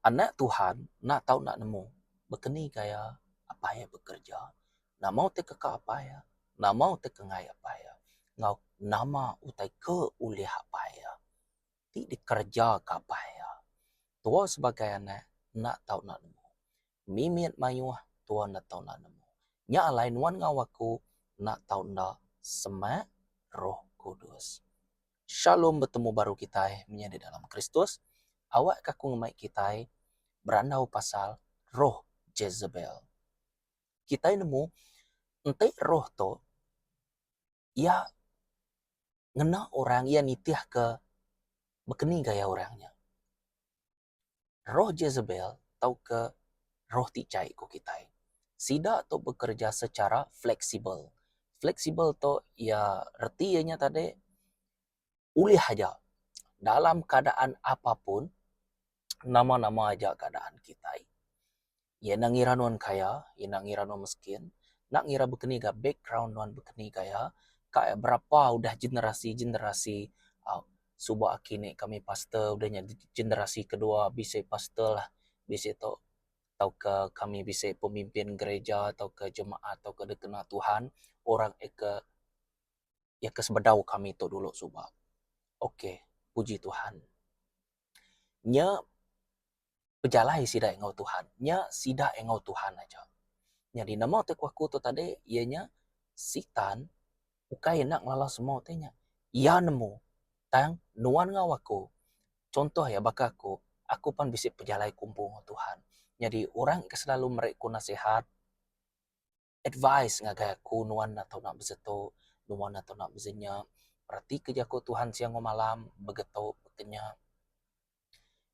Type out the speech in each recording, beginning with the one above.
Anak Tuhan enda tau enda nemu bekeni gaya apai iya bekereja. Nama utai ke ka apai iya, nama utai ke enggai apai iya enggau nama utai ke ulih apai iya ti dikereja ka apai iya. Tua sebagai anak enda tau enda nemu. Mimit mayuh tua enda tau enda nemu. Nya alai nuan enggau aku enda tau enda semak Roh Kudus. Shalom betemu baru kitai menyadi dalam Kristus. Awak ka aku ngemai kitai berandau pasal roh Jezebel. Kitai nemu enti roh tu iya ngena orang iya nitih ke bekeni gaya orang nya. Roh Jezebel tauka roh ti jai ku kitai. Sida tu bekereja secara fleksibel. Fleksibel tu iya reti iya nya tadi ulih aja dalam keadaan apapun nama-nama aja keadaan kitai. Iya enda ngira nuan kaya, iya enda ngira nuan miskin, enda ngira bekeni ga background nuan bekeni gaya, ka berapa udah generasi-generasi uhh suba aki nik kami pastor udah nya generasi kedua bisi pastor lah bisi tu tauka kami bisi pemimpin gereja tauka jemaat tauka deka kena Tuhan orang eka iya ke sebedau kami tu dulu suba. Ok puji Tuhan. Nya pejalai sida enggau Tuhan. Nya sida enggau Tuhan aja. Nyadi nama ti ku aku tu tadi iya nya Sitan ukai enda ngelala semua utai nya. Iya nemu tang nuan enggau aku chuntoh iya baka aku, aku pan bisi pejalai ku empu enggau Tuhan. Nyadi orang ke selalu meri ku nasihat advice ngagai aku nuan enda tau nak besetu, nuan enda tau nak besenya. Peratika jaku Tuhan siang enggau malam begetu baka nya.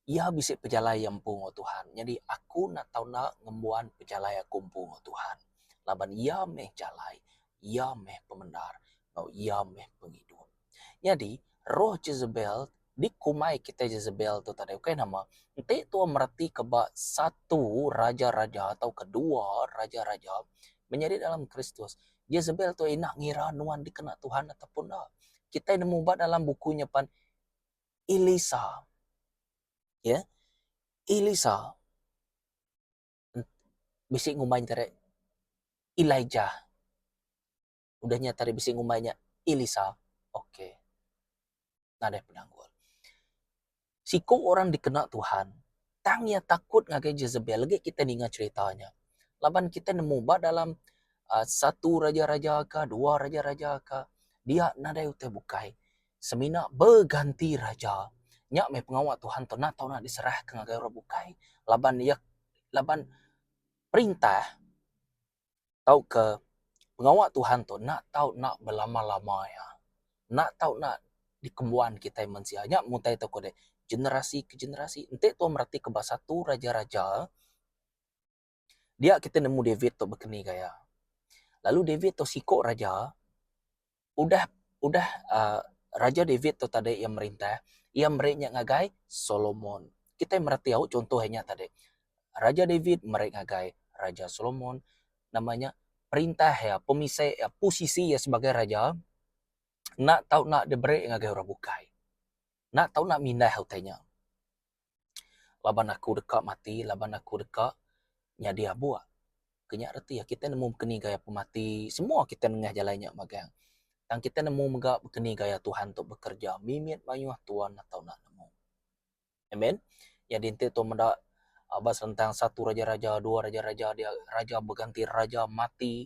Iya bisi pejalai iya empu enggau Tuhan. Nyadi aku enda tau enda ngembuan pejalai aku empu enggau Tuhan. Laban iya meh jalai, iya meh pemendar enggau iya meh pengidup. Nyadi roh Jezebel dikumbai kitai Jezebel tu tadi ukai nama enti tuan meretika ba satu raja-raja tauka dua raja-raja menyadi dalam Kristus Jezebel tu ina ngira nuan dikena Tuhan ataupun enda. Kitai nemu ba dalam buku nya pan Elisa. Ya. Elisa bisi ngumbai nya tadi Elijah. Udah nya tadi bisi ngumbai nya Elisa. Okey. Nadai penanggul. Siku orang dikena Tuhan tang iya takut ngagai Jezebel legi kitai ninga cherita nya. Laban kitai nemu ba dalam uhh satu raja-raja ka dua raja-raja ka dia nadai utai bukai semina beganti raja. Nya meh pengawa Tuhan tu enda tau nak diserahka ngagai orang bukai laban iya laban perintah tauka pengawa Tuhan tu enda tau nak belama-lama iya. Enda tau nak dikembuan kitai mensia. Nya mung utai tu ku deh generasi ke generasi enti tuan mereti ke ba satu raja-raja Dia kitai nemu David tu bekeni gaya. Lalu David tu siko raja udah udah uhh raja David tu tadi iya merintah iya meri nya ngagai Solomon. Kitai mereti au chunto iya nya tadi. Raja David meri ngagai Raja Solomon nama nya perintah iya pemise iya posisi iya sebagai raja enda tau enda diberi ngagai orang bukai. Enda tau enda mindah utai nya. Laban aku deka mati laban aku deka nyadi abuk. Ke nya reti iya kitai nemu bekeni gaya pemati semua kitai nengah jalai nya magang. Tang kitai nemu mega bekeni gaya Tuhan tu bekereja mimit mayuh tuan atau enda nemu. Amen. Nyadi enti tu meda ba senentang satu raja-raja dua raja-raja dia raja beganti raja mati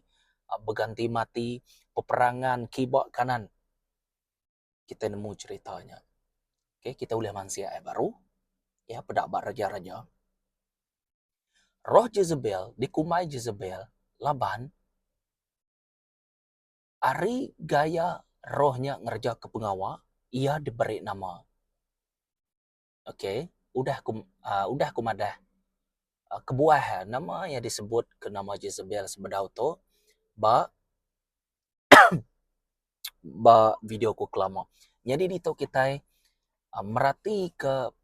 beganti mati peperangan kiba kanan. Kitai nemu cherita nya. Okay, kitai ulih mansik ai baru. Iya peda ba raja-raja. Roh Jezebel dikumbai Jezebel laban ari gaya roh nya ngerejaka pengawa iya diberi nama. Okay, udah ku uhh udah ku madah kebuah nama iya disebut ke nama Jezebel sebedau tu ba ba video ku ke lama. Nyadi ditu kitai meratika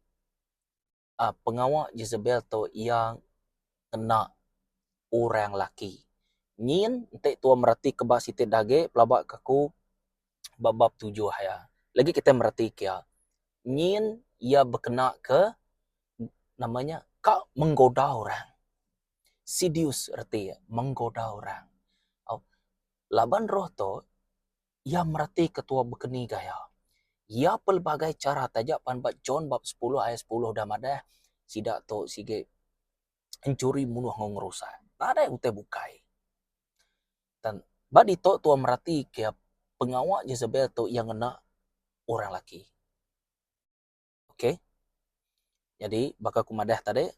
pengawa Jezebel tu iya ngena orang laki. Nyin enti tuan meratika ba siti da agi pelaba ka aku ba bab tujuh iya. Lagi kitai meratika iya. Nyin iya bekena ke nama nya. Ka menggoda orang. Seduce reti iya, menggoda orang. Au laban roh tu iya mereti ketua bekeni gaya. Iya pelbagai chara taja pan ba John bab sepuluh ayat sepuluh udah madah sida tu sigi enchuri munuh enggau ngerusak. Nadai utai bukai. Tang ba ditu tua mereti ke pengawa Jezebel tu iya ngena orang laki. Ok. Nyadi baka ku madah tadi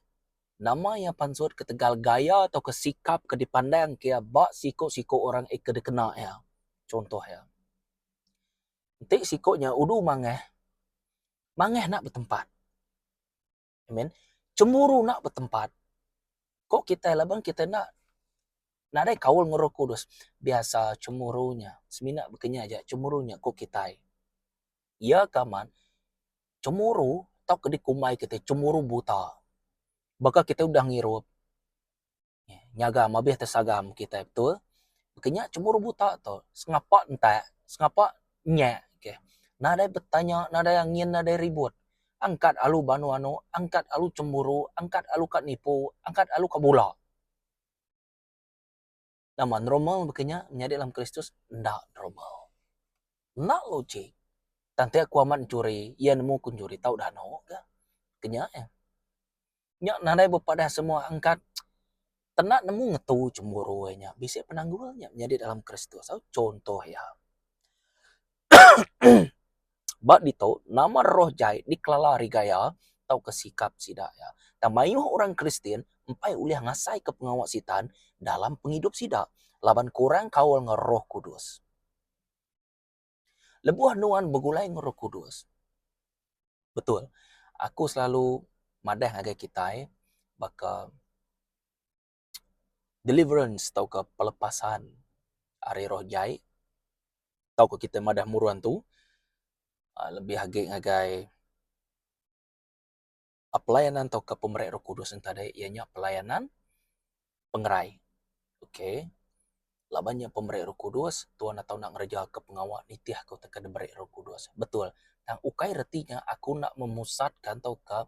nama iya pansut ketegal gaya tauka sikap ke dipandang ke iya ba siku-siku orang ke dikena iya. Chuntoh iya. Enti siku nya udu mangah, mangah enda betempat. Amen. Cemburu enda betempat. Ko kitai laban kitai enda nadai kaul enggau Roh Kudus. Biasa cemburu nya semina baka nya aja cemburu nya ko kitai. Iya ke amat cemburu tauka dikumbai kitai cemburu buta. Baka kitai udah ngirup nyagam abih tesagam kitai betul. Baka nya cemburu buta tu sengapa entak sengapa nya ke. Nadai betanya nadai angin nadai ribut. Angkat alu banu anu angkat alu cemburu angkat alu ka nipu angkat alu ka bula. Nama normal baka nya menyadi dalam Kristus enda normal. Enda logik. Tang ti aku amat enchuri iya nemu ku enchuri tau danu ka. Ke nya iya. Nya nadai bepadah semua angkat tena nemu ngetu chemburu iya nya bisi penanggul nya menyadi dalam Kristus. Au chunto iya. Ba ditu nama roh jai dikelala ari gaya tauka sikap sida iya. Tang mayuh orang Kristian empai ulih ngasaika pengawa Sitan dalam pengidup sida laban kurang kaul enggau Roh Kudus. Lebuh nuan begulai enggau Roh Kudus, betul aku selalu madah ngagai kitai baka deliverance tauka pelepasan ari roh jai tauka kitai madah muru antu aaa lebih agi ngagai pelayanan tauka pemeri Roh Kudus enta deh iya nya pelayanan pengerai. Ok laban nya pemeri Roh Kudus tuan atau enda ngereja ke pengawa nitih ke utai ke diberi Roh Kudus. Betul tang ukai reti nya aku enda memusatkan tauka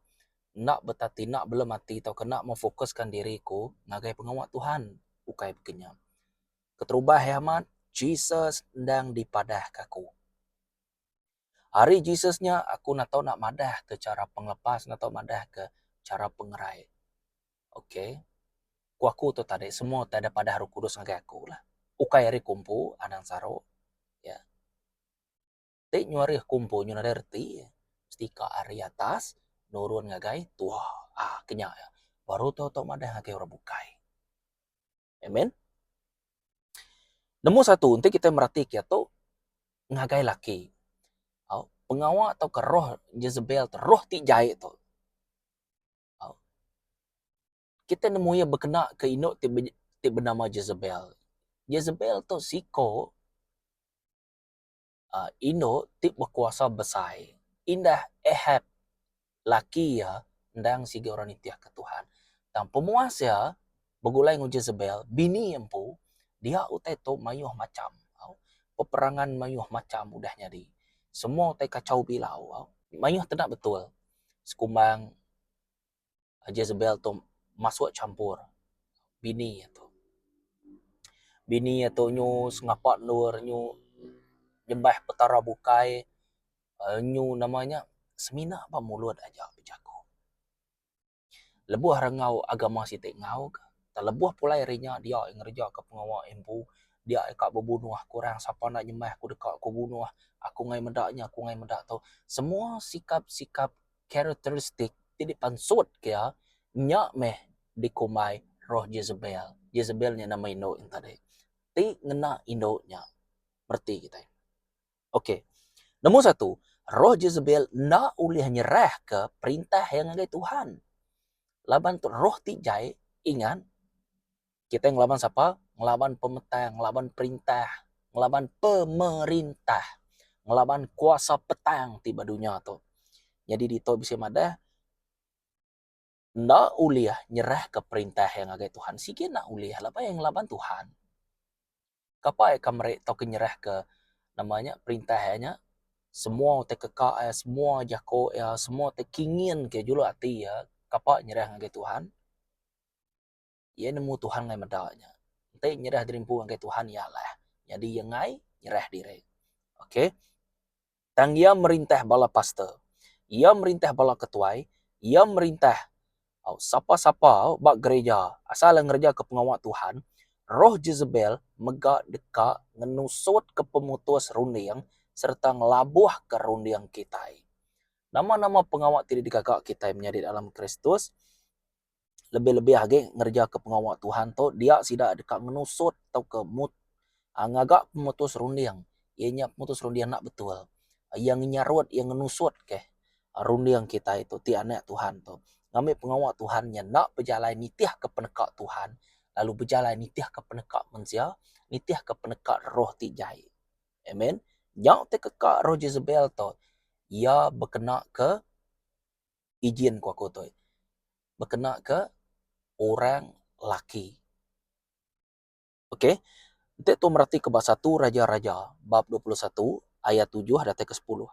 enda betati enda belemati tauka enda memfokuskan diri ku ngagai pengawa Tuhan ukai baka nya. Keterubah iya amat Jesus endang dipadahka aku. Ari Jesus nya aku enda tau nak madah ke chara pengelepas enda tau madah ke chara pengerai. Ok. Ku aku tu tadi semua utai da padah Roh Kudus ngagai aku lah. Ukai ari ku empu anang saru. Ya. Ti nyu ari aku empu nyu nadai reti mesti ka ari atas nurun ngagai tuha. Ah ke nya baru tau tau madah ngagai orang bukai. Amen. Nombor satu, enti kitai merati ke tu ngagai laki. Au, pengawa tauka roh Jezebel tu, roh ti jai tu. Au. Kitai nemu iya bekena ke indu ti ti benama Jezebel. Jezebel tu siko uhh indu ti bekuasa besai. Indah Ahab laki iya endang sigi orang nitihka Tuhan. Tang pemuas iya begulai enggau Jezebel bini iya empu dia utai tu mayuh macham au peperangan mayuh macham udah nyadi. Semua utai kachau bilau au mayuh tena betul sekumbang Jezebel tu masuk champur bini iya tu. Bini iya tu nyu sengapa endur nyu nyembah petara bukai nyu nama nya semina ba mulut aja bejaku. Lebuh ra enggau agama siti enggau ka lebuh pulai ari nya dia ngereja ka pengawa empu dia ka bebunuh ku orang sapa enda nyembah ku deka ku bunuh aku enggai meda nya aku enggai meda tu. Semua sikap-sikap karakteristik ti dipansut ke iya nya meh dikumbai roh Jezebel. Jezebel nya nama indu nya tadi. Ti ngena indu nya reti kitai. Ok. Nombor satu, roh Jezebel enda ulih nyerahka perintah iya ngagai Tuhan. Laban tu roh ti jai ingat kitai ngelaban sapa? Ngelaban pemetang, ngelaban perintah, ngelaban pemerintah, ngelaban kuasa petang ti ba dunya tu. Nyadi ditu bisi madah enda ulih nyerahka perintah iya ngagai Tuhan. Sigi enda ulih laban iya ngelaban Tuhan. Kapa iya ka meri tauka nyerahka nama nya perintah iya nya semua utai keka iya, semua jaku iya, semua utai kingin ke juluk ati iya. Kapa nyerah ngagai Tuhan? Iya nemu Tuhan ngai meda nya. Enti nyerah diri empu ngagai Tuhan iya alah. Nyadi iya ngai nyerah diri. Okay. Tang iya merintah bala pastor. Iya merintah bala ketuai. Iya merintah sapa-sapa ba gereja asal iya ngereja ke pengawa Tuhan. Roh Jezebel mega deka ngenusutka pemutus runding sereta ngelabuhka runding kitai. Nama-nama pengawa ti digaga kitai menyadi dalam Kristus lebih-lebih agi ngereja ke pengawa Tuhan tu dia sida deka ngenusut tauka mut ngaga pemutus runding iya nya pemutus runding enda betul. Iya ngenyarut iya ngenusut ke runding kitai tu ti anak Tuhan tu. Ngambi pengawa Tuhan nya enda bejalai nitih ke peneka Tuhan lalu bejalai nitih ke peneka mensia nitih ke peneka roh ti jai. Amen. Nya ti keka roh Jezebel tu iya bekena ke ijin ku aku tu bekena ke orang laki. Okey. Enti tu mereti ke ba satu Raja-Raja bab 21 ayat 7 datai ke 10.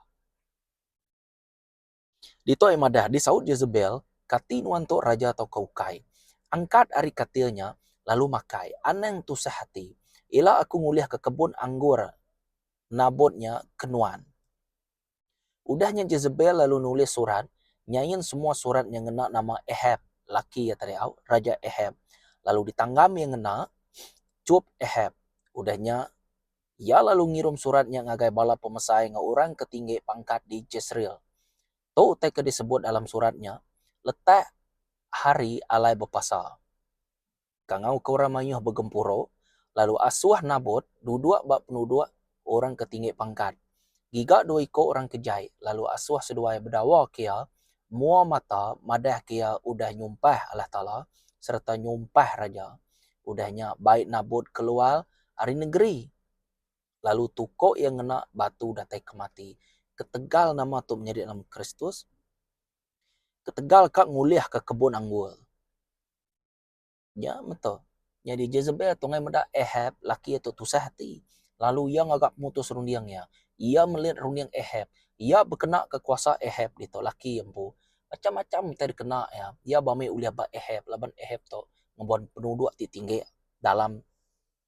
Ditu ai madah disaut Jezebel, kati nuan tu raja tauka ukai. Angkat ari katil nya lalu makai, anang tusah ati. Ila aku ngulihka kebun anggur Nabot nya ke nuan. Udah nya Jezebel lalu nulis surat, nyain semua surat nya ngena nama Ahab, laki iya tadi au, Raja Ahab. Lalu ditanggam iya ngena chup Ahab. Udah nya, iya lalu ngirum surat nya ngagai bala pemesai enggau orang ke tinggi pangkat di Jesril. Tu utai ke disebut dalam surat nya, Letak hari alai bepasa. Kangauka orang mayuh begempuru, lalu asuh Nabot duduk ba penuduk orang ke tinggi pangkat. Giga dua iku orang ke jai, lalu asuh seduai bedawaka iya mua mata madahka iya udah nyumpah Allah Taala sereta nyumpah raja. Udah nya bai Nabot keluar ari nengeri, lalu tuko iya ngena batu datai ke mati. Ketegal nama tu menyadi dalam Kristus, ketegal ka ngulihka kebun anggur. Nya meto. Nyadi Jezebel tu ngai meda Ahab laki iya tu tusah ati. Lalu iya ngaga pemutus runding iya. Iya melit runding Ahab. Iya bekenaka kuasa Ahab ditu laki iya empu. Macam-macam utai dikena iya. Iya ba mih ulih ba Ahab laban Ahab tu ngembuan penuduk ti tinggi dalam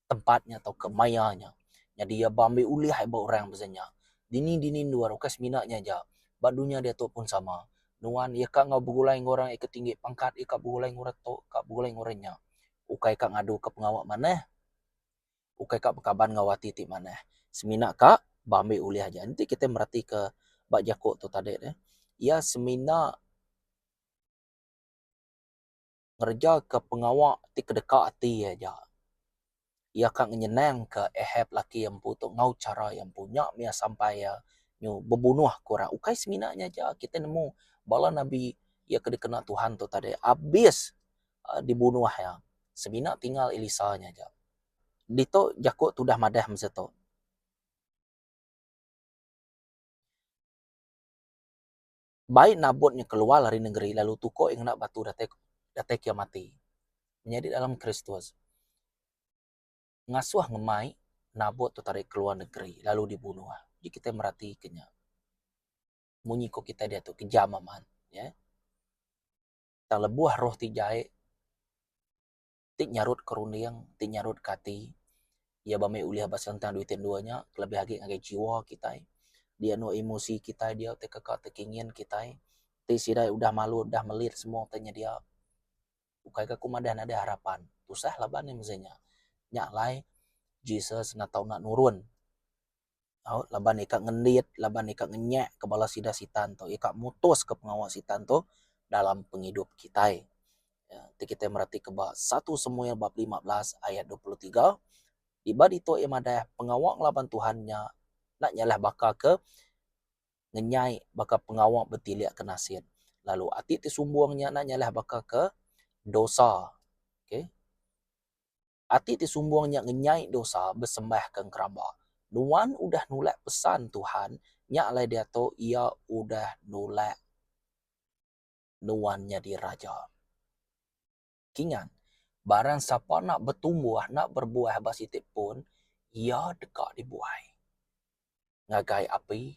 tempat nya tauka maya nya. Nyadi iya ba ambi ulih ai ba orang pasal nya. Dini dini endur ukai semina nya aja. Ba dunya diatu pun sama. Nuan iya ka enggau begulai enggau orang iya ke tinggi pangkat iya ka begulai enggau orang tu ka begulai enggau orang nya. Ukai ka ngadu ka pengawa manah. Ukai ka bekaban enggau ati ti manah. Semina ka ba ambi ulih aja. Enti kitai meratika ba jaku tu tadi deh iya semina ngerejaka pengawa ti kedeka ati iya aja. Iya ka ngenyenangka Ahab laki iya empu tu enggau chara iya empu. Nya mih sampai iya nyu bebunuh ke orang. Ukai semina nya aja kitai nemu bala nabi iya ke dikena Tuhan tu tadi abis dibunuh iya. Semina tinggal Elisa nya aja. Ditu jaku tudah madah mesti tu. Bai Nabot nya keluar ari nengeri lalu tuko iya ngena batu datai datai ke iya mati. Menyadi dalam Kristus ngasuh ngemai Nabot tu tadi keluar negeri lalu dibunuh. Ji kitai merati ke nya. Munyi ko kitai diatu kejam amat ya. Tang lebuh roh ti jai ti nyarut ke runding, ti nyarut ke ati, iya ba meh ulih ba senentang duit ti endur nya kelebih agi ngagai jiwa kitai. Dia anu emosi kitai dia ti keka ti kingin kitai ti sida udah malu udah melit semua utai nyedia. Ukai ka ku madah nadai harapan, tusah laban ne mesti nya. Nya alai Jesus enda tau enda nurun au laban iya ka ngendit laban iya ka ngenyek ka bala sida sitan tu iya ka mutus ka pengawa sitan tu dalam pengidup kitai. Ti kitai mereti ke ba satu Samuel bab 15 ayat 23 diba ditu iya madah pengawa ngelaban Tuhan nya enda nyalah baka ke ngenyai baka pengawa betilik ke nasit lalu ati ti sumbung nya enda nyalah baka ke dosa. Okay. Ati ti sumbung nya ngenyai dosa besembahka engkeramba. Nuan udah nulak pesan Tuhan, nya alai diatu Iya udah nulak nuan nyadi raja. Kingat, barang sapa enda betumbuh, enda berbuah ba siti pun, iya deka dibuai ngagai api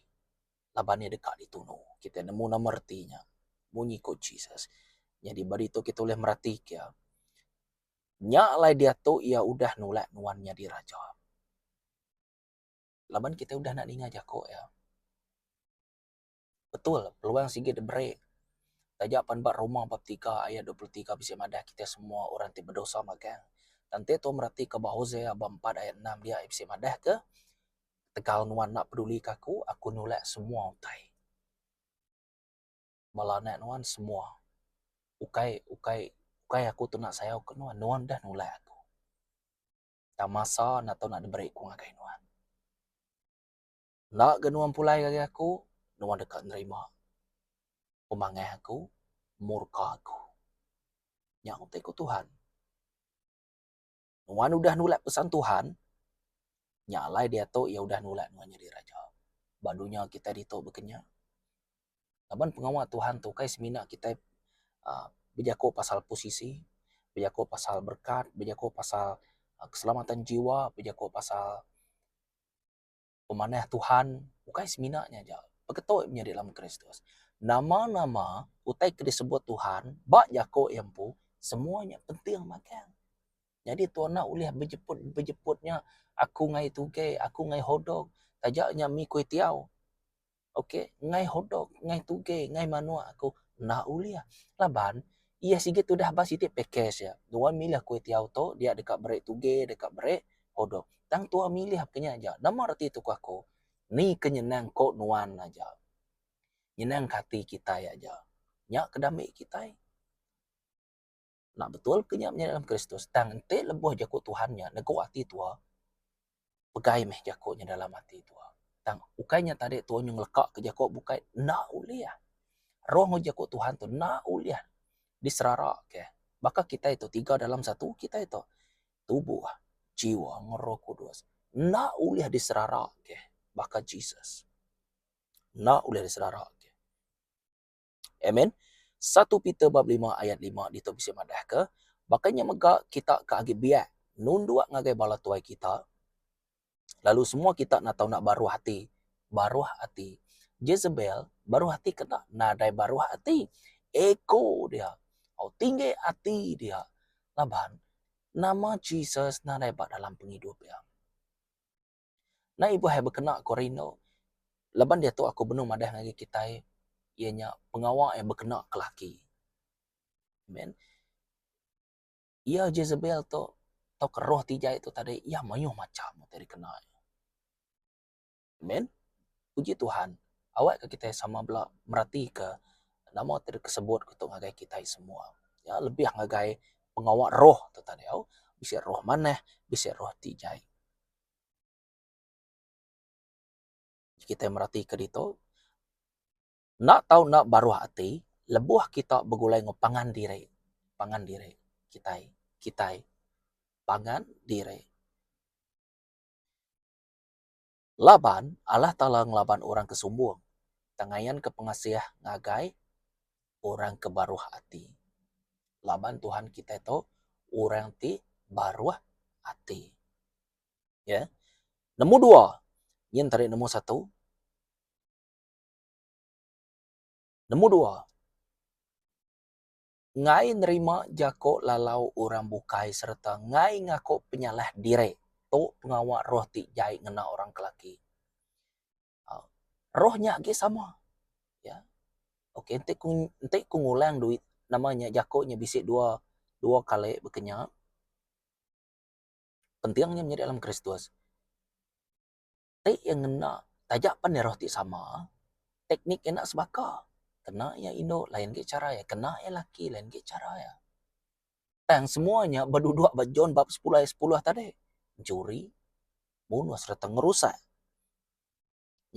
laban iya deka ditunu. Kitai nemu nama reti nya. Munyi ku Jesus. Nyadi ba ditu kita ulih meratika iya. Nya alai diatu iya udah nulak nuan nyadi raja. Laban kita udah enda ninga jaku iya. Betul, peluang sigi diberi. Taja pan ba Roma bab tiga ayat 23 bisi madah kitai semua orang ti bedosa magang. Tang enti tuan meratika ba Hosea bab empat ayat enam dia bisi madahka, Tegal nuan enda pedulika aku, aku nulak semua utai. Bala anak nuan semua. Ukai ukai ukai aku tu enda sayau ke nuan, nuan dah nulak aku. Tang masa enda tau nak diberi ku ngagai nuan. Enda ga nuan pulai ngagai aku, nuan deka nerima pemangah aku, murka aku. Nya utai ku Tuhan. Nuan udah nulak pesan Tuhan, nya alai diatu iya udah nulak nuan nyadi raja. Ba dunya kitai ditu baka nya. Laban pengawa Tuhan tu ukai semina kitai uhh bejaku pasal posisi, bejaku pasal berkat, bejaku pasal keselamatan jiwa, bejaku pasal pemanah Tuhan ukai semina nya aja. Beketu menyadi dalam Kristus. Nama-nama utai ke disebut Tuhan ba jaku iya empu semua nya penting magang. Nyadi tuan enda ulih bejeput-bejeput nya aku ngai tugey, aku ngai hotdog taja nya mi kuih tiaw. Ok ngai hotdog, ngai tugey, ngai manuk aku enda ulih laban iya sigi tudah ba siti package iya. Nuan milih kuih tiaw tu dia deka beri tugey deka beri hotdog. Tang tua milih ke nya aja. Nama reti tu ku aku? Ni ke nyenang ko nuan aja. Nyenang ke ati kitai aja. Nya ke dami kitai. Enda betul ke nya menyadi dalam Kristus. Tang enti lebuh jaku Tuhan nya negu ati tua, pegai meh jaku nya dalam ati tua. Tang ukai nya tadi tua nyau ngeleka ke jaku bukai enda ulih. Roh enggau jaku Tuhan tu enda ulih diserara ke. Baka kitai tu tiga dalam satu kitai tu. Tubuh, jiwa enggau Roh Kudus enda ulih diserara ke baka Jesus. Enda ulih diserara ke. Amen. Satu Peter bab lima ayat lima ditu bisi madahka, Baka nya mega kita ke agi biak nunduk ngagai bala tuai kita, lalu semua kita enda tau enda baruh ati. Baruh ati. Jezebel baruh ati ke enda? Nadai baruh ati. Ego dia. Au tinggi ati dia. Laban nama Jesus nadai ba dalam pengidup iya. Enda ibuh ai bekena ku rindu laban diatu aku benung madah ngagai kitai iya nya pengawa iya bekena ke laki. Amen. Iya Jezebel tu tauka roh ti jai tu tadi iya mayuh macham ti dikena iya. Amen. Puji Tuhan awakka kitai sama bela meratika nama ti disebut ku tu ngagai kitai semua. Ya lebih ngagai pengawa roh tu tadi au bisi roh manah bisi roh ti jai. Kitai meratika ditu enda tau enda baruh ati lebuh kita begulai enggau pangan diri pangan diri kitai kitai pangan diri. Laban Allah Taala ngelaban orang ke sumbung tang ngayanka pengasih ngagai orang ke baruh ati. Laban Tuhan kitai tu orang ti baruh ati. Ya. Nombor dua, nyin tadi nombor satu. Nombor dua, enggai nerima jako lalau orang bukai sereta enggai ngaku penyalah diri. Tu pengawa roh ti jai ngena orang ke laki. Roh nya agi sama. Ya. Okey enti ku enti ku ngulang duit nama nya jako nya bisi dua dua kali baka nya. Penting nya menyadi dalam Kristus. Ti iya ngena taja pan iya roh ti sama, teknik iya enda sebaka. Kena iya indu lain agi chara iya, kena iya laki lain agi chara iya. Tang semua nya beduduk ba John bab sepuluh ayat sepuluh tadi. Enchuri, munuh sereta ngerusak.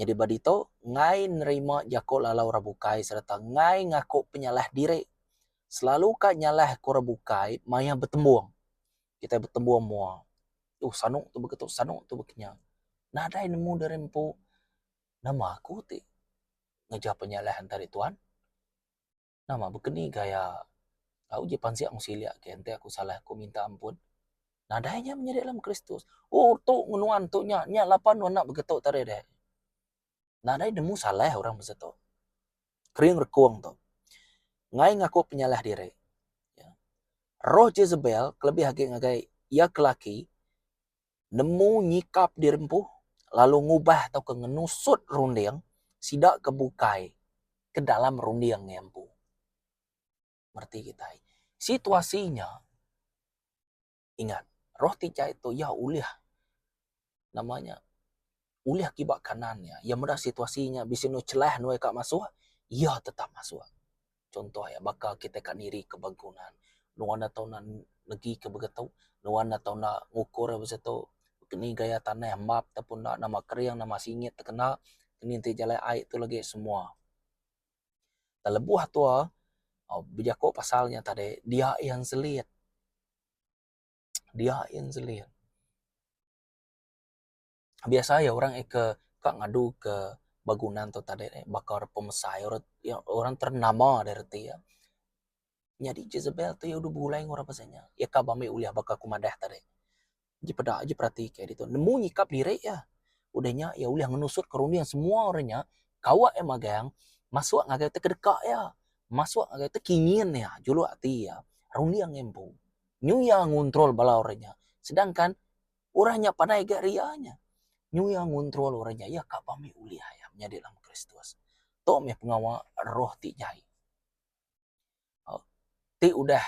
Nyadi ba ditu, enggai nerima jaku lalau orang bukai sereta enggai ngaku penyalah diri. Selalu ka nyalah ke orang bukai maya betembung. Kitai betembung mua. Uh sanu tu begitu, sanu tu bekinya. Nadai nemu diri empu nama aku ti ngereja penyalah enta ri tuan. Nama bekeni gaya tau ji pansik enggau silik agi enti aku salah aku minta ampun. Nadai nya menyadi dalam Kristus. Oh tu ngenuan tu nya nya lapan nuan enda begetu tadi deh. Nadai nemu salah orang masa tu. Kering rekung tu. Enggai ngaku penyalah diri. Roh Jezebel kelebih agi ngagai iya ke laki nemu nyikap diri empu lalu ngubah tauka ngenusut runding sida ke bukai ke dalam runding iya empu. Mereti kitai. Situasi nya ingat roh ti jai tu iya ulih nama nya ulih kiba kanan iya. Iya meda situasi nya bisi enu celah anu ka masuk iya tetap masuk. Contoh iya baka kitai ka niri ke begunan nuan enda tau negi ke begitu nuan enda tau ngukur besitu ni gaya tanah embap ataupun enda nama kering nama singit tekena ni enti jalai ai tu lagi semua. Lebuh tua bejaku pasal nya tadi dia iya nselit. Dia iya nselit. Biasa iya orang ke ka ngadu ke begunan tu tadi baka pemesai orang ternama da reti iya. Nyadi Jezebel tu iya udah begulai enggau orang pasal nya. Iya ka ba ami ulih baka ku madah tadi. Ji peda ji perati ke ditu nemu nyikap diri iya. Udah nya iya ulih ngenusut ke runding semua orang nya kawa iya magang masuk ngagai ti kedeka iya. Masuk ngagai ti kingin iya juluk ati iya runding iya empu. Nyu iya ngontrol bala orang nya sedangkan orang nya pandai ga ria nya. Nyu iya ngontrol orang nya iya ka ba mih ulih iya menyadi dalam Kristus. Tu mih pengawa roh ti jai. Ti udah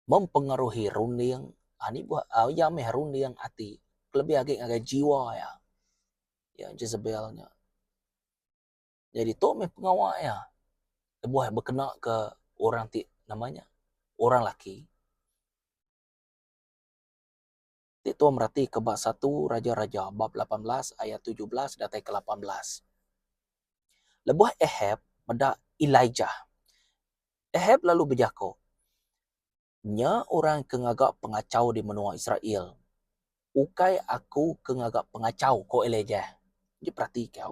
mempengaruhi runding nibuh iya mih runding ati kelebih agi ngagai jiwa iya. Iya Jezebel nya. Jadi tu mih pengawa iya lebuh bekena ke orang ti nama nya orang laki. Ti tua mereti ke ba satu Raja-Raja bab 18 ayat 17 datai ke 18. Lebuh Ahab meda Elijah, Ahab lalu bejaku, Nya orang ke ngaga pengachau di menua Israel. Ukai aku ke ngaga pengachau, ku Elijah. Ji peratika.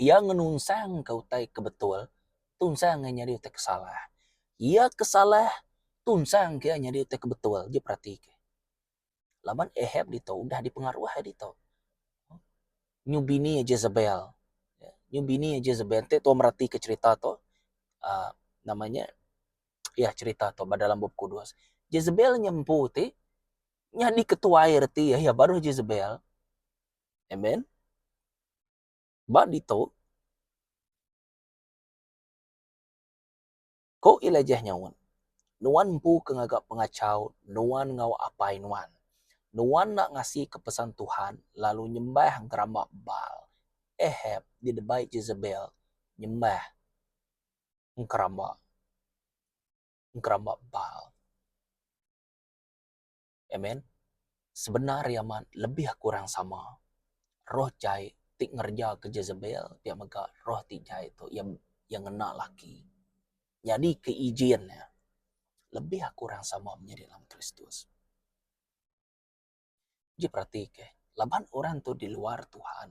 Iya ngenunsangka utai ke betul, tunsang iya nyadi utai ke salah. Iya ke salah, tunsangka iya nyadi utai ke betul. Ji peratika. Laban Ahab ditu udah dipengaruh iya ditu. Nyu bini iya Jezebel. Nyu bini iya Jezebel enti tuan meratika cherita tu uhh nama nya iya cherita tu ba dalam bup kudus. Jezebel nya empu ti nyadi ketuai reti iya baruh Jezebel. Amen. Ba ditu Ku Elijah nyaut, Nuan empu ke ngaga pengachau nuan enggau apai nuan. Nuan enda ngasika pesan tuhan lalu nyembah geramba Baal. Ahab didebai Jezebel nyembah engkeramba engkeramba Baal. Amen. Sebenar iya amat lebih kurang sama. Roh jai ti ngereja ke Jezebel pia mega roh ti jai tu iya iya ngena laki. Nyadi ke ijin iya lebih kurang sama menyadi dalam Kristus. Ji perati ke laban orang tu di luar Tuhan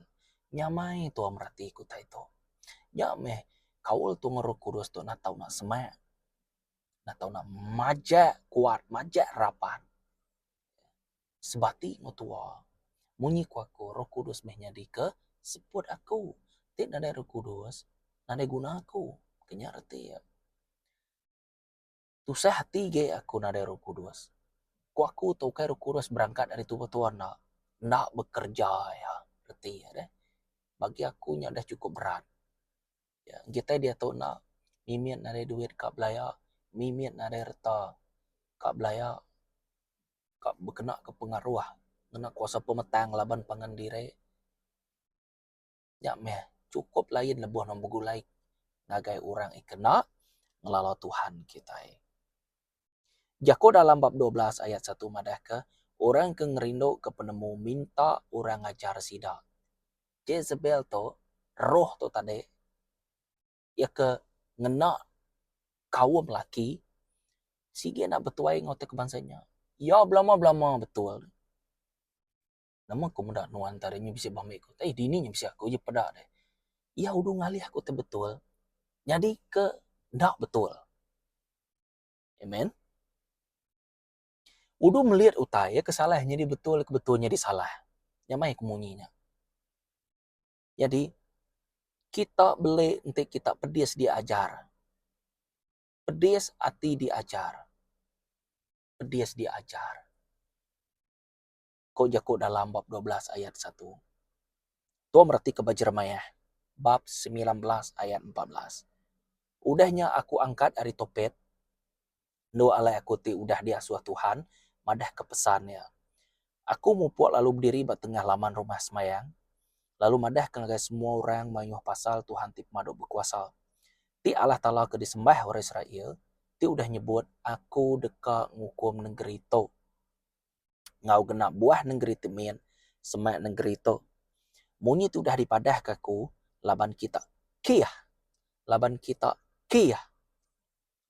nyamai tua merati ke utai tu. Nya meh kaul tu enggau Roh Kudus tu enda tau nak semak. Enda tau nak majak kuat majak rapat. Sebati enggau tua munyi ku aku Roh Kudus meh nyadi ke seput aku. Ti nadai Roh Kudus nadai guna aku. Ke nya reti iya. Tusah ati ge aku nadai Roh Kudus. Ku aku tu ukai Roh Kudus berangkat ari tubuh tua enda. Enda bekerja iya reti iya deh. Bagi aku nya dah chukup berat. Ya kitai diatu enda mimit nadai duit ka belaya, mimit nadai reta ka belaya ka bekena ke pengaruh ngena kuasa pemetang laban pangan diri. Nya meh chukup lain lebuh ne begulai ngagai orang ikena ngelala Tuhan kitai. Jaku dalam bab 12 ayat 1 madahka orang ke ngerinduka penemu minta orang ngajar sida. Jezebel tu, roh tu tadi iya ke ngena kaum laki sigi enda betuai enggau tai ke bansa nya. Iya belama-belama betul. Nama ku meda nuan tadi nya bisi ba ambi ku. Eh dini nya bisi aku je peda deh. Iya udu ngalih aku ti betul nyadi ke enda betul. Amen. Udu melit utai iya ke salah nyadi betul ke betul nyadi salah. Nya mai ku munyi nya. Nyadi kita beli enti kita pedis diajar. Pedis ati diajar. Pedis diajar. Ko jaku dalam bab 12 ayat satu. Tua meretika ba Jeremiah bab 19 ayat 14. Udah nya aku angkat ari Topet, endur alai aku ti udah diasuh Tuhan madahka pesan Iya. Aku mupuk lalu bediri ba tengah laman Rumah Semayang, lalu madahka ngagai semua orang mayuh pasal Tuhan ti Pemadu Bekuasa, ti Allah Taala ke disembah orang Israel, ti udah nyebut, Aku deka ngukum nengeri tu enggau genap buah nengeri ti mit semak nengeri tu. Munyi ti udah dipadahka aku laban kita kih, laban kita kih.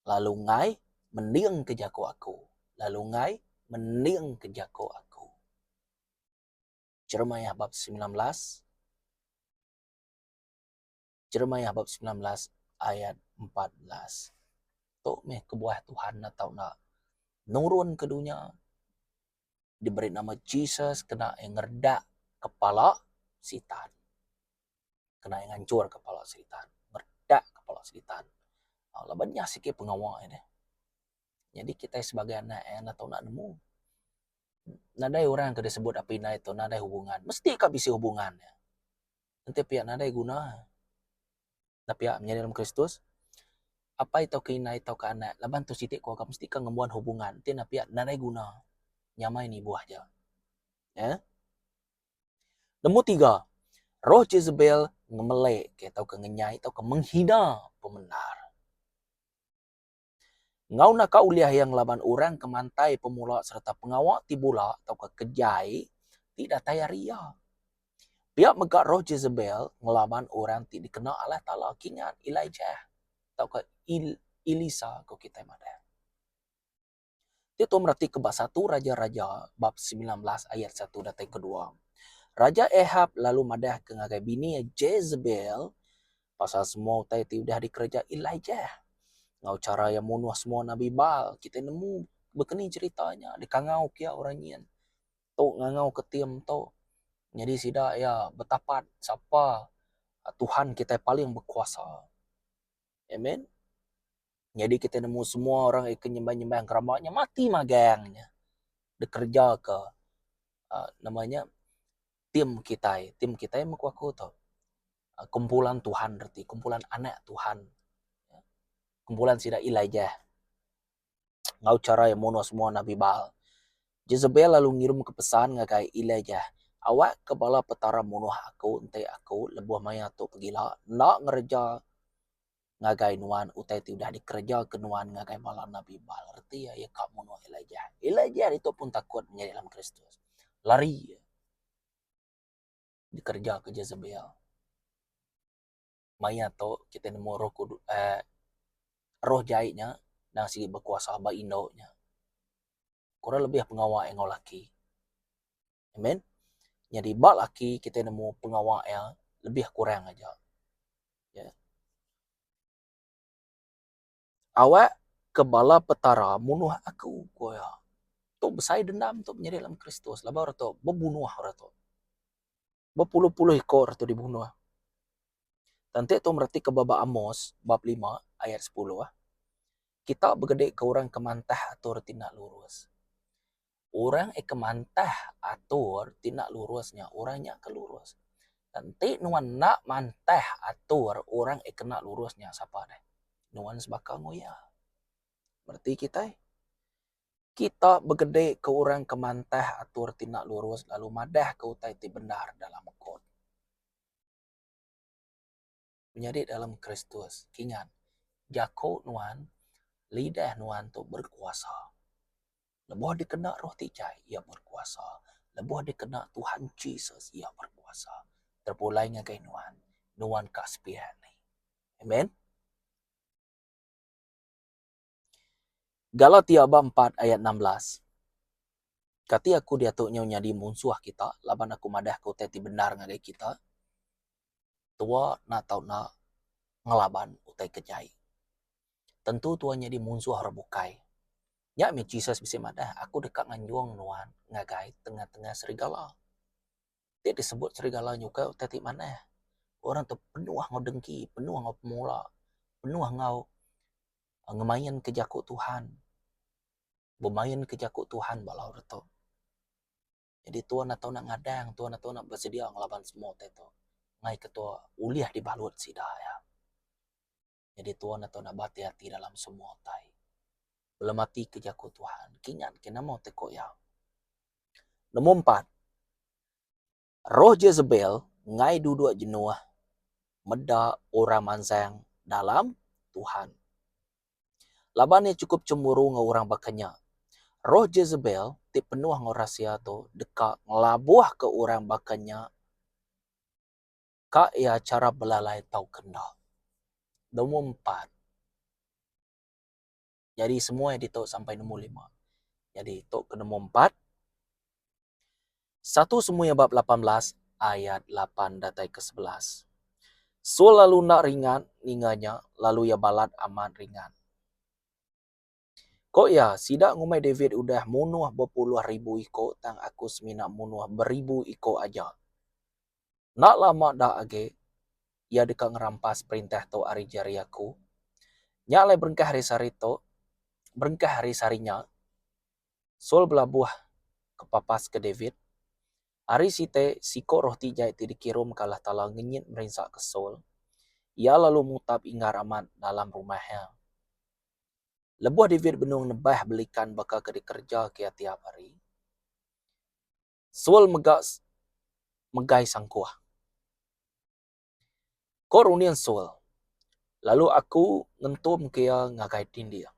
Lalu enggai mendingka jaku aku. Lalu enggai mendingka jaku aku. Jeremiah bab 19 Jeremiah bab 19 ayat 14. Tu meh kebuah Tuhan enda tau enda nurun ke dunya diberi nama Jesus kena iya ngeredak kepala sitan. Kena iya ngancur kepala sitan, ngeredak kepala sitan. Laban nya siti pengawa iya deh. Nyadi kitai sebagai anak iya enda tau enda nemu. Nadai orang ke disebut apai indai tu nadai hubungan, mesti ka bisi hubungan iya. Enti pia nadai guna. Enda pia menyadi dalam Kristus, apai tauka indai tauka anak laban tu siti keluarga mesti ka ngembuan hubungan. Enti enda pia nadai guna. Nyamai nibuh aja. Iya. Nombor tiga, roh Jezebel ngemelek tauka ngenyai tauka menghina pemendar. Enggau naka ulih iya ngelaban orang ke mantai pemula sereta pengawa ti bula tauka ke jai ti datai ari iya. Pia mega roh Jezebel ngelaban orang ti dikena Allah Taala kingat Elijah tauka Elisa ku kitai madah. Ti tu meretika ba satu Raja-Raja bab 19 ayat satu datai ke dua. Raja Ahab lalu madahka ngagai bini iya Jezebel pasal semua utai ti udah dikereja Elijah. Enggau chara iya munuh semua nabi Baal, kitai nemu baka ni cherita nya dikangau ke iya orang nyin. Tu ngangau ke tim tu. Nyadi sida iya betapat sapa Tuhan kitai paling bekuasa. Amen. Nyadi kitai nemu semua orang ke nyembah-nyembah engkeramba nya mati magang nya dikereja ke uhh nama nya tim kitai. Tim kitai meh ku aku tu kumpulan Tuhan reti kumpulan anak Tuhan. Kumpulan sida Elijah enggau chara iya munuh semua nabi Baal. Jezebel lalu ngirumka pesan ngagai Elijah, Awakka bala petara munuh aku enti aku lebuh maya tu pegila enda ngereja ngagai nuan utai ti udah dikereja ke nuan ngagai bala nabi Baal. Reti iya, iya ka munuh Elijah. Elijah ditu pun takut menyadi dalam Kristus. Lari iya dikereja ke Jezebel. Maya tu kitai nemu roh kudus uhh roh jai nya endang sigi bekuasa ba indu nya. Kurang lebih pengawa iya enggau laki. Amen. Nyadi ba laki kitai nemu pengawa iya lebih kurang aja. Ya. Awak ke bala petara munuh aku, ku iya. Tu besai dendam tu menyadi dalam Kristus laban orang tu bebunuh orang tu. Bepuluh-puluh iko orang tu dibunuh. Tang enti tu meretika ba ba Amos bab 5 ayat 10 kita begedika orang ke mantah atur ti enda lurus. Orang ke mantah atur ti enda lurus nya orang nya ke lurus. Enti nuan enda mantah atur orang ke enda lurus nya sapa deh? Nuan sebaka enggau iya. Bereti kitai, kita begede ke orang ke mantah atur ti enda lurus lalu madah ke utai ti bendar dalam kot. Menyadi dalam Kristus, kingat, jaku nuan, lidah nuan tu berkuasa. Lebuh dikena roh ti jai, iya berkuasa. Lebuh dikena Tuhan Jesus, iya berkuasa. Terpulai ngagai nuan, nuan ka sepiak ni. Amen. Galatia ba empat ayat 16. Kati aku diatu nyau nyadi munsuh kita laban aku madahka utai ti bendar ngagai kita? Tua enda tau enda ngelaban utai ke jai. Tentu tua nyadi munsuh orang bukai. Nya mih Jesus bisi madah, Aku deka nganjung nuan ngagai tengah-tengah serigala. Ti disebut serigala nyukai utai ti manah. Orang tu penuh enggau dengki, penuh enggau pemula, penuh enggau. Ngemainka jaku Tuhan. Bemainka jaku Tuhan bala orang tu. Nyadi tua enda tau nak ngadang, tua enda tau nak besedia ngelaban semua utai tu. Ngai ke tua ulih dibalut sida iya. Nyadi tua enda tau nak behati-hati dalam semua utai. Belematika ke jaku Tuhan, kingat ke nama utai ku iya. Nombor empat, roh Jezebel ngai duduk jenuh meda orang mansang dalam Tuhan. Laban iya chukup chemburu enggau orang baka nya. Roh Jezebel ti penuh enggau rahsia tu deka ngelabuhka orang baka nya ka iya chara belalai tauka enda. Nombor empat. Nyadi semua iya ditu sampai nombor lima. Nyadi tu ke nombor empat. Satu Samuel bab 18 ayat 8 datai ke 11. Saul lalu enda ringat ninga nya lalu iya balat amat ringat. Ko iya, sida ngumbai David udah munuh bepuluh ribu iko tang aku semina munuh beribu iko aja. Enda lama da agi, iya deka ngerampas perintah tu ari jari aku. Nya alai berengkah ari sehari tu, berengkah ari sehari nya, Saul belabuh kepapaska David. Ari siti, siku roh ti jai ti dikirumka Allah Taala ngenyit merinsaka Saul. Iya lalu mutap inggar amat dalam rumah iya. Lebuh David benung nebah belikan baka ke dikerejaka iya tiap hari, Saul mega megai sangkuh. Ko runding Saul, lalu aku ngentumka iya ngagai dinding.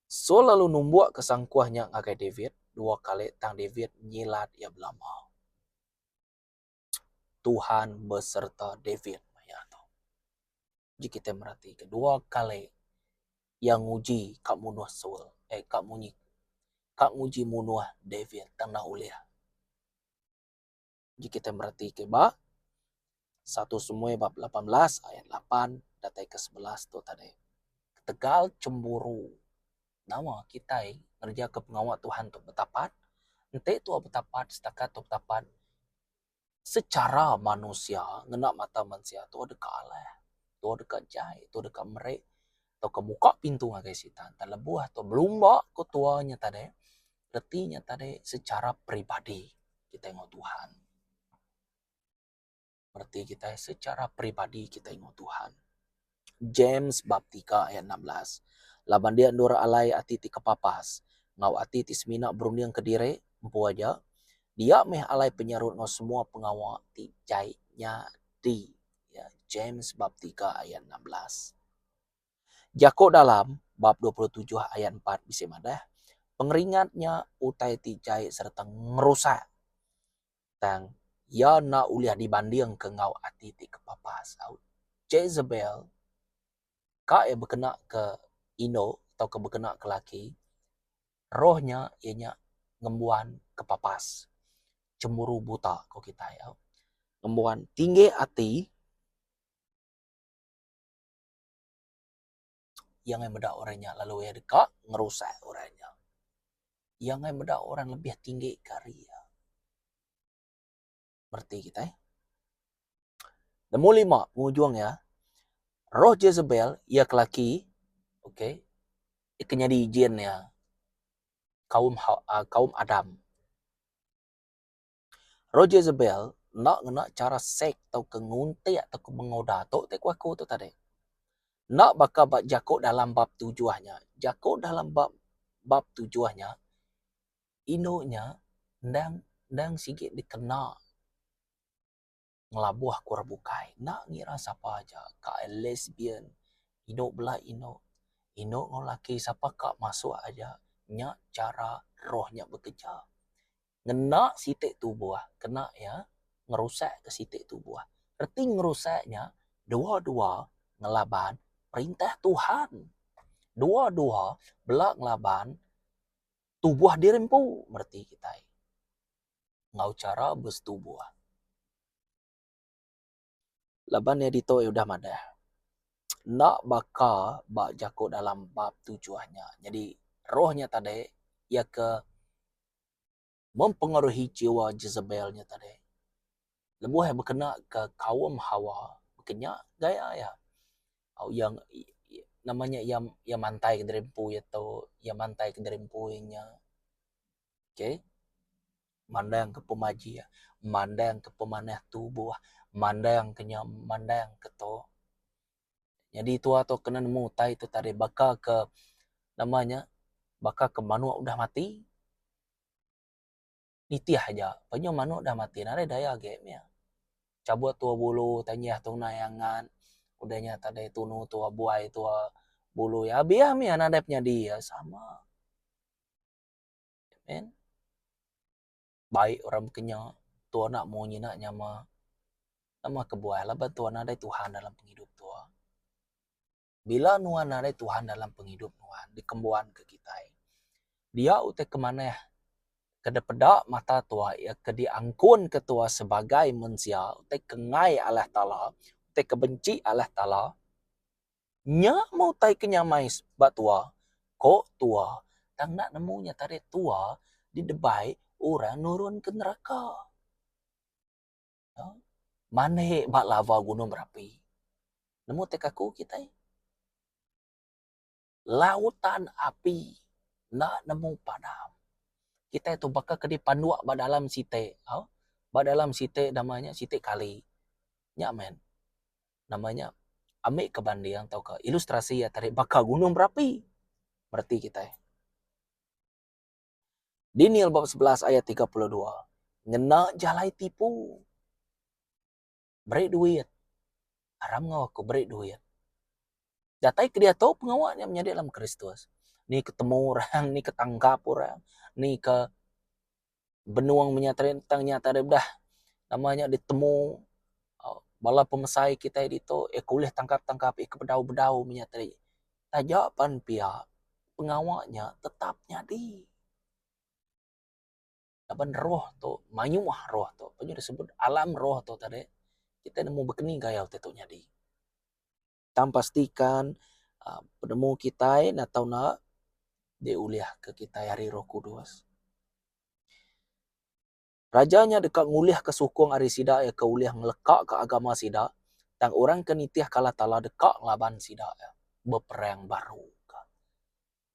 Saul lalu numbukka sangkuh nya ngagai David dua kali tang David nyilat iya belama. Tuhan besereta David maya tu. Ji kitai meratika dua kali iya nguji ka munuh Saul eh ka munyi ka nguji munuh David tang enda ulih. Ji kitai meratika ba satu Samuel bab 18 ayat 8 datai ke 11 tu tadi. Ketegal chemburu nama kitai ngerejaka pengawa Tuhan tu betapat, enti tua betapat setakat tua betapat secara manusia ngena mata mensia tua deka alah, tua deka jai, tua deka meri tauka muka pintu ngagai sitan. Tang lebuh tua belumba ku tua nya tadi Reti nya tadi secara peribadi kitai enggau Tuhan. Reti kitai secara peribadi kitai enggau Tuhan. James bab tiga ayat 16. Laban dia endur alai ati ti kepapas enggau ati ti semina berunding kediri empu aja, dia meh alai penyarut enggau semua pengawa ti jai nyadi. Ya, James bab tiga ayat 16. Jaku dalam bab 27 ayat 4 bisi madah, pengeringat nya utai ti jai sereta ngerusak. Tang, iya enda ulih dibandingka enggau ati ti kepapas. Au Jezebel ka iya bekena ke indu tauka bekena ke laki, roh nya iya nya ngembuan kepapas, chemburu buta ku kitai au. Ngembuan tinggi ati. Iya ngai meda orang nya lalu iya deka ngerusak orang nya. Iya ngai meda orang lebih tinggi ke ari iya. Mereti kitai. Nemu lima pengujung iya, roh Jezebel iya ke laki okay iya ke nyadi ijin iya kaum kaum Adam. Roh Jezebel enda ngena chara sek tauka nguntik tauka mengoda tu ti ku aku tu tadi. Enda baka ba jaku dalam bab tujuh nya. Jaku dalam bab bab tujuh nya indu nya endang endang sigi dikena ngelabuh ke orang bukai. Enda ngira sapa aja ka lesbian indu bela indu, indu enggau laki sapa ka masuk aja nya chara roh nya bekereja. Ngena siti tubuh kena iya ngerusak ke siti tubuh. Reti ngerusak nya dua-dua ngelaban perintah Tuhan. Dua-dua bela ngelaban tubuh diri empu mereti kitai. Enggau chara besetubuh. Laban iya ditu iya udah madah enda baka ba jaku dalam bab tujuh nya. Nyadi roh nya tadi iya ke mempengaruhi jiwa Jezebel nya tadi. Lebuh iya bekena ke kaum Hawa baka nya gaya iya. Au iya. Nama nya iya iya mantai ke diri empu iya tu, iya mantai ke diri empu iya nya. Okay. Mandang ke pemajik, mandang ke pemanah tubuh, mandang ke nya, mandang ke tu. Nyadi tua tu kena nemu utai tu tadi baka ke nama nya baka ke manuk udah mati. Nitih aja penyu manuk udah mati nadai daya agi mih. Chabut tua bulu tanjah tunai angat udah nya tadi tunu tua buai tua bulu iya abih mih nadai penyadi iya sama. Amen. Baik orang bekenya tua enda munyi enda nyama. Nama kebuah laban tua nadai Tuhan dalam pengidup tua. Bila nuan nadai Tuhan dalam pengidup nuan dikembuan ke kitai, dia utai ke manah ke dipeda mata tua iya ke diangkun ke tua sebagai mensia utai ke enggai Allah Taala, utai ke benci Allah Taala nya meh utai ke nyamai ba tua ko tua tang enda nemu nya tadi tua didebai orang nurun ke neraka. Manik ba lava gunung berapi. Nemu tai kaku kitai. Lautan api enda nemu padam. Kitai tu baka ke dipanduk ba dalam siti au ba dalam siti nama nya siti kali. Nya meh nama nya ambi ke banding tauka ilustrasi iya tadi baka gunung berapi mereti kitai. Daniel bab 11 ayat 32. Ngena jalai tipu. Beri duit. Aram enggau aku beri duit. Datai ke diatu pengawa nya menyadi dalam Kristus. Ni ke temu orang, ni ke tangkap orang, ni ke benung menya tang nya tadi udah nama nya ditemu bala pemesai kitai ditu eh ke ulih tangkap-tangkap eh ke bedau-bedau menya tadi. Taja pan pia, pengawa nya tetap nyadi. Laban roh tu, mayuh roh tu, pun disebut alam roh tu tadi, kitai nemu bekeni gaya utai tu nyadi. Tang pastikan aaa penemu kitai enda tau enda diulihka kitai ari Roh Kudus. Raja nya deka ngulihka sukung ari sida iya ke ulih ngelekaka agama sida, tang orang ke nitihka Allah Taala deka ngelaban sida iya beperang baru.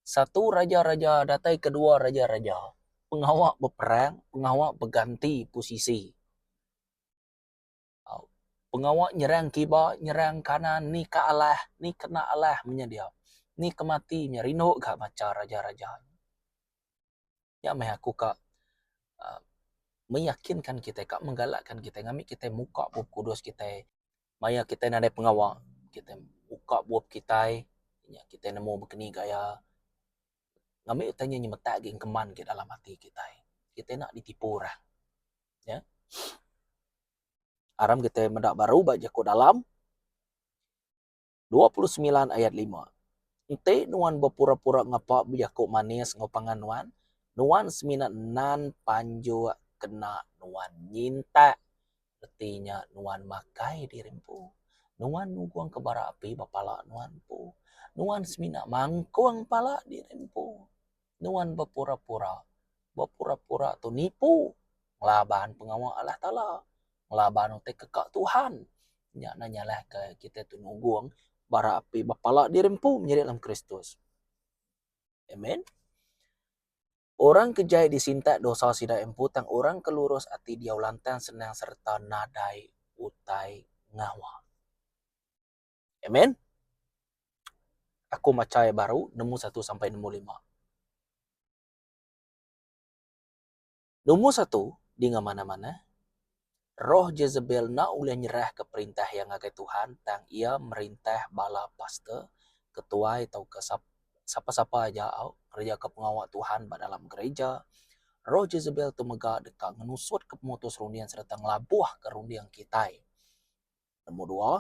Satu raja-raja datai kedua raja-raja, pengawa beperang, pengawa beganti posisi. Pengawa nyerang kiba, nyerang kanan, ni ka alah, ni kena alah menya dia. Ni ke mati nya rindu ga macha raja-raja. Nya meh aku ka uhh meyakinkan kitai ka menggalakkan kitai ngambi kitai muka bup kudus kitai maya kitai nadai pengawa kitai muka bup kitai nya kitai nemu bekeni gaya ngambi utai nya nyemetak agi engkeman agi dalam ati kitai. Kitai enda ditipu orang ya. Aram kitai meda baru ba jaku dalam. 29 ayat 5. Enti nuan bepura-pura ngapa bejaku manis enggau pangan nuan, nuan semina nan panjuk kena nuan nyintak. Reti nya nuan makai diri empu. Nuan nugungka bara api ba pala nuan empu. Nuan semina mangkung pala diri empu. Nuan bepura-pura. Bepura-pura tu nipu ngelaban pengawa Allah Taala. Ngelaban utai ke ka Tuhan. Nya ne nyalahka kitai tu nugong bara api ba pala diri empu menyadi dalam Kristus. Amen. Orang ke jai disintak dosa sida empu tang orang ke lurus ati diau lantang senang sereta nadai utai ngawa. Amen. Aku macha iya baru nemu satu sampai nemu lima. Lumur satu, dinga manah-manah, roh Jezebel enda ulih nyerahka perintah iya ngagai Tuhan tang iya merintah bala pastor, ketuai tauka sapa-sapa aja au ngerejaka pengawa Tuhan ba dalam gereja. Roh Jezebel tu mega deka ngenusutka pemutus runding sereta ngelabuhka runding kitai. Lumur dua,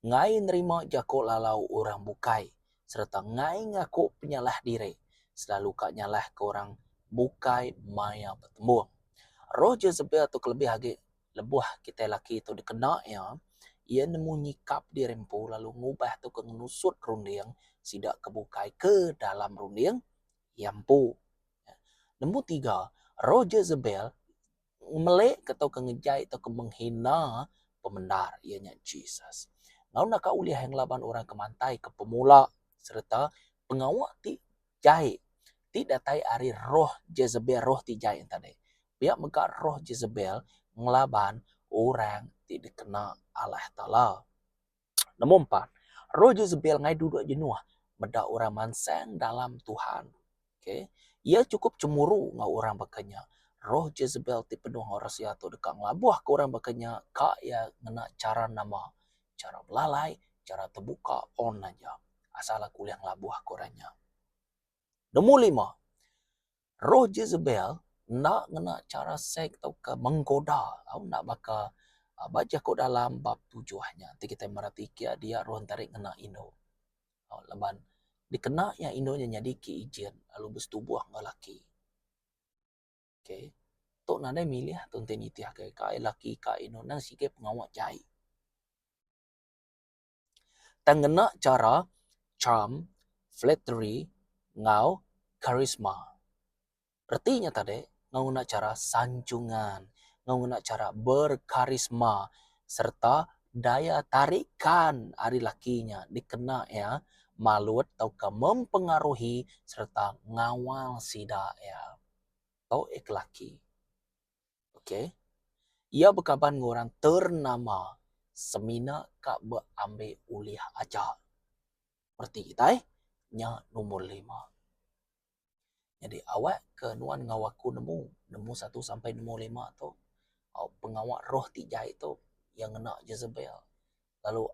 Enggai nerima jaku lalau orang bukai sereta enggai ngaku penyalah diri selalu ka nyalahka orang bukai maya betembung. Roh Jezebel tu kelebih agi lebuh kitai laki tu dikena iya, iya nemu nyikap diri empu lalu ngubah tauka ngenusut runding sida ke bukai ke dalam runding iya empu. Nombor tiga, roh Jezebel ngemelika tauka ngejai tauka menghina pemendar iya nya Jesus. Enggau naka ulih iya ngelaban orang ke mantaika pemula sereta pengawa ti jai ti datai ari roh Jezebel, roh ti jai nya tadi. Pia mega roh Jezebel ngelaban orang ti dikena Allah Taala. Nombor empat, roh Jezebel ngai duduk jenuh meda orang mansang dalam Tuhan. Okay. Iya chukup chemuru enggau orang baka nya. Roh Jezebel ti penuh enggau rahsia tu deka ngelabuhka orang baka nya ka iya ngena chara nama, chara belalai, chara tebuka on aja. Asal aku ulih ngelabuhka orang nya. Nombor lima, roh Jezebel enda ngena chara seks tauka menggoda tau enda baka ba jaku dalam bab tujuh nya. Enti kitai meratika dia roh entarik ngena indu. Laban dikena iya indu nya nyadi ke ejen lalu besetubuh enggau laki. Okay. Tu nadai milih tu enti nitih ke kai laki kai indu nang sigi pengawa jai. Tang ngena chara charm, flattery enggau charisma. Reti nya tadi enggau ngena chara sanjungan, enggau ngena chara berkarisma sereta daya tarikan ari laki nya dikena iya malut tauka mempengaruhi sereta ngawal sida iya. Tu ik laki. Okey. Iya bekaban enggau orang ternama semina ka beambi ulih aja. Reti kitai nya nombor lima. Nyadi awak ke nuan enggau aku nemu, nemu satu sampai nemu lima tu au pengawa roh ti jai tu iya ngena Jezebel lalu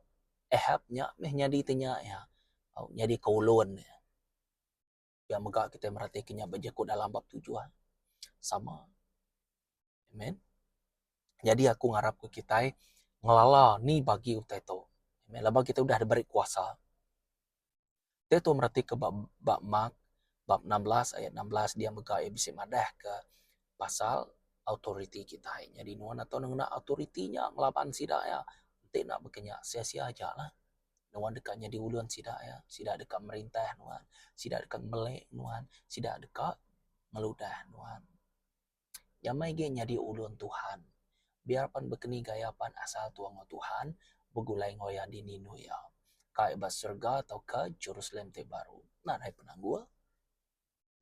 Ahab nya meh nyadi ti nya iya au nyadi ke ulun iya. Pia mega kitai meratika nya ba jaku dalam bab tujuh sama. Amen. Nyadi aku ngarapka kitai ngelala ni bagi utai tu. Amen. Laban kitai udah diberi kuasa. Ti tu meratika ba ba Mark bab 16 ayat 16 dia mega iya bisi madahka pasal autoriti kitai. Nyadi nuan atau ngena autoriti nya ngelaban sida iya enti enda baka nya sia-sia aja lah. Nuan deka nyadi ulun sida iya, sida deka merintah nuan, sida deka meli nuan, sida deka ngeludah nuan. Nyamai agi nyadi ulun Tuhan. Biar pan bekeni gaya pan asal tua enggau Tuhan begulai enggau iya dini endur iya. Kai ba serega tauka Jerusalem ti baru. Nadai penanggul.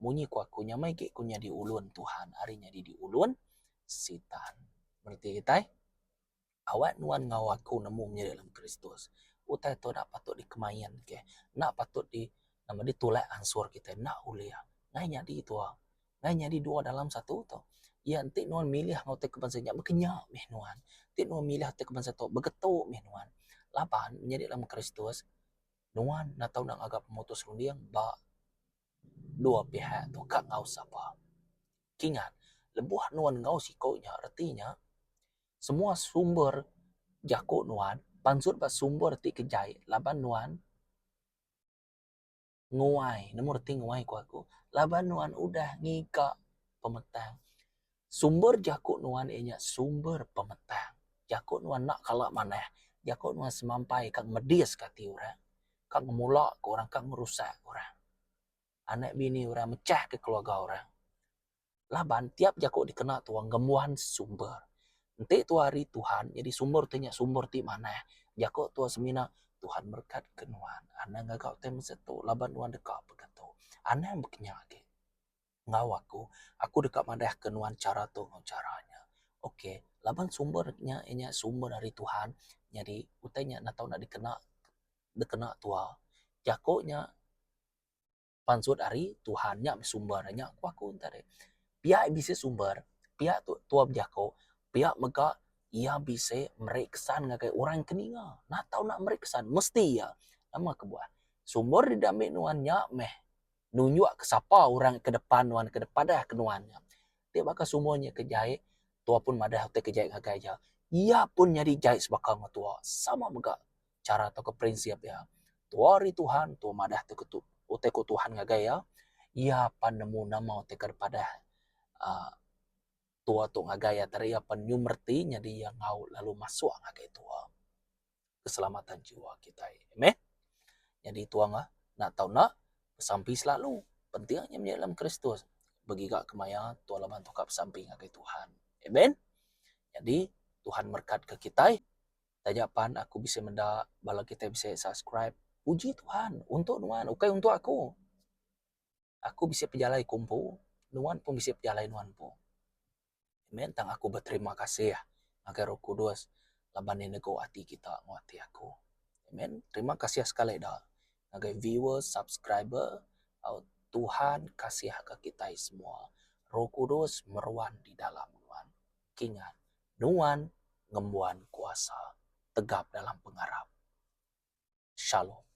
Munyi ku aku nyamai agi ku nyadi ulun Tuhan ari nyadi di ulun Sitan. Mereti kitai? Awak nuan enggau aku nemu menyadi dalam Kristus. Utai tu enda patut dikemain ke. Enda patut di nama ditulak ansur kitai enda ulih. Ngai nyadi tua. Ngai nyadi dua dalam satu tu. Iya enti nuan milih enggau utai ke bansa nya baka nya meh nuan. Enti nuan milih utai ke bansa tu begetu meh nuan. Laban menyadi dalam Kristus nuan enda tau nak ngaga pemutus runding ba dua pihak tu ka enggau sapa. Kingat lebuh nuan enggau siko nya reti nya Semua sumber jaku nuan pansut ba sumber ti ke jai laban nuan nguai. Nemu reti nguai ku aku? Laban nuan udah ngiga pemetang. Sumber jaku nuan iya nya sumber pemetang. Jaku nuan enda kala manah. Jaku nuan semampai ka ngemediska ati orang, ka ngemulaka orang, ka ngerusak orang. Anak bini orang mechahka keluarga orang. Laban tiap jaku dikena tua ngembuan sumber. Enti tua ari Tuhan nyadi sumber ti nya sumber ti manah. Jaku tua semina Tuhan merekat ke nuan. Anang ngaga utai mesti tu laban nuan deka baka tu. Anang baka nya agi. Enggau aku, aku deka madah ke nuan chara tu enggau chara nya. Ok laban sumber nya inya sumber ari Tuhan nyadi utai nya enda tau dikena dikena tua. Jaku nya. pansut ari Tuhan nya meh sumber nya ku aku tadi. Pia bisi sumber, pia tu tua bejaku, pia mega iya bisi meri kesan ngagai orang ke ninga. Enda tau enda meri kesan mesti iya. Nama kebuah? Sumber dida ambi nuan nya meh nunjuk ke sapa orang ke depan nuan ke padah ke nuan nya. Ti baka sumber nya ke jai, tua pun madah utai ke jai ngagai iya. Iya pun nyadi jai sebaka enggau tua. Sama mega chara tauka prinsip iya. Tua ari Tuhan, tua madah ti ketu utai ku Tuhan ngagai iya, iya pan nemu nama utai ke dipadah uhh tua tu ngagai iya tadi iya pan nyu mereti nyadi iya enggau lalu masuk ngagai tua keselamatan jiwa kitai. Amen. Nyadi tua ngah enda tau enda besampi selalu. Penting nya menyadi dalam Kristus. Begiga ke maya tua laban tu ka besampi ngagai Tuhan. Amen. Nyadi Tuhan merekatka kitai. Taja pan aku bisi meda bala kitai bisi subscribe, puji Tuhan untuk nuan ukai untuk aku. Aku bisi pejalai ku empu, nuan pun bisi pejalai nuan empu. Amen tang aku beterima kasih ngagai Roh Kudus laban iya negu ati kita enggau ati aku. Amen. Terima kasih sekali da ngagai viewers, subscriber au Tuhan kasih ka kitai semua. Roh Kudus meruan di dalam nuan. Kingat, nuan ngembuan kuasa tegap dalam pengarap. Shalom.